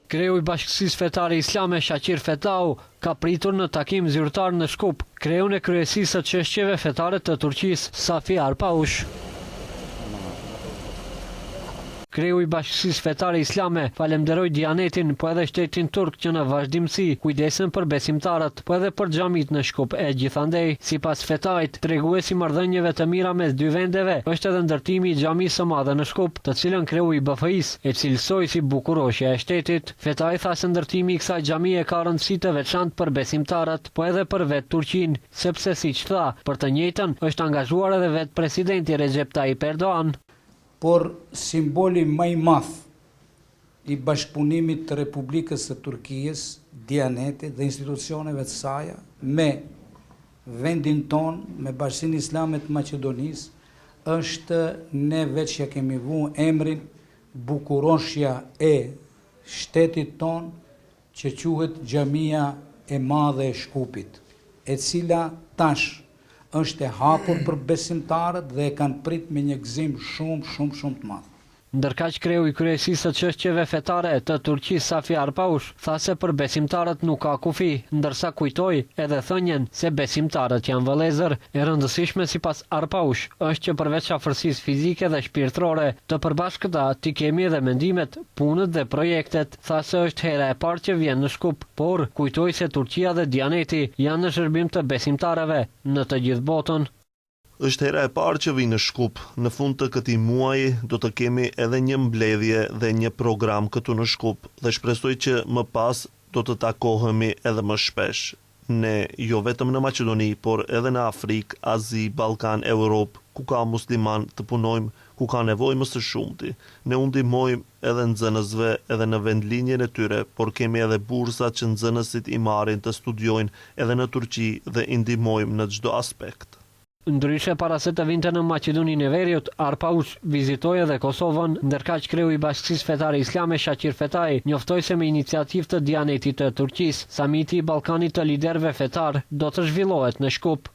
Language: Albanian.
Kreu i Bashkësisë Fetare Islame, Shaqir Fetahu, ka pritur në takim zyrtar në Shkup, kreun e Kryesisë së Çështjeve Fetare të Turqisë, Safi Arpaush. Kreu i Bashkësisë Fetare Islame falemnderoi Dijanetin, po edhe shtetin turk që në vazhdimësi kujdesen për besimtarët, po edhe për xhamitë në Shkup e gjithandej. Sipas Fetait, tregues i marrëdhënieve të mira mes dy vendeve është edhe ndërtimi i Xhamisë së Madhe në Shkup, të cilën kreu i BFI-së e cilësoi si bukuroshja e shtetit. Fetai tha se ndërtimi i kësaj xhamie ka rëndësi të veçantë për besimtarët, po edhe për vetë Turqinë, sepse siç tha, për të njëjtën është angazhuar edhe vetë presidenti Rexhep Taip Erdogan. Por simboli më i madh i bashkëpunimit të Republikës së Turkijës, Dijanetit dhe institucioneve të saja me vendin tonë, me Bashkësinë Islame të Maqedonisë, është ne veç ja kemi vu emrin bukuroshja e shtetit tonë që quhet Xhamia e Madhe e Shkupit, e cila tash është e hapur për besimtarët dhe e kanë prit me një gëzim shumë, shumë, shumë të madh. Ndërkaq kreu i Kryesisë së Çështjeve Fetare të Turqisë Safi Arpaush tha se për besimtarët nuk ka kufi, ndërsa kujtoi edhe thënien se besimtarët janë vëllezër. E rëndësishme sipas Arpaush është që përveç afërsisë fizike dhe shpirtërore të përbashkëta t'i kemi edhe mendimet, punët dhe projektet. Tha se është hera e parë që vjen në Shkup, por kujtoi se Turqia dhe Dijaneti janë në shërbim të besimtarëve në të gjithë botën. Është hera e parë që vij në Shkup. Në fund të këtij muaji do të kemi edhe një mbledhje dhe një program këtu në Shkup dhe shpresoj që më pas do të takohemi edhe më shpesh. Ne, jo vetëm në Maqedoni, por edhe në Afrikë, Azi, Ballkan, Europë, ku ka muslimanë, të punojmë ku ka nevojë më së shumti. Ne u ndihmojmë edhe nxënësve edhe në vendlindjen e tyre, por kemi edhe bursa që nxënësit i marrin të studiojnë edhe në Turqi dhe i ndihmojmë në çdo aspekt. Ndryshe, para se të vinte në Maqedoninë e Veriut, Arpaush vizitoi edhe Kosovën, ndërkaq kreu i Bashkësisë Fetare Islame Shaqir Fetai njoftoi se me iniciativë të Dijanetit të Turqisë, Samiti i Ballkanit të Liderëve Fetarë do të zhvillohet në Shkup.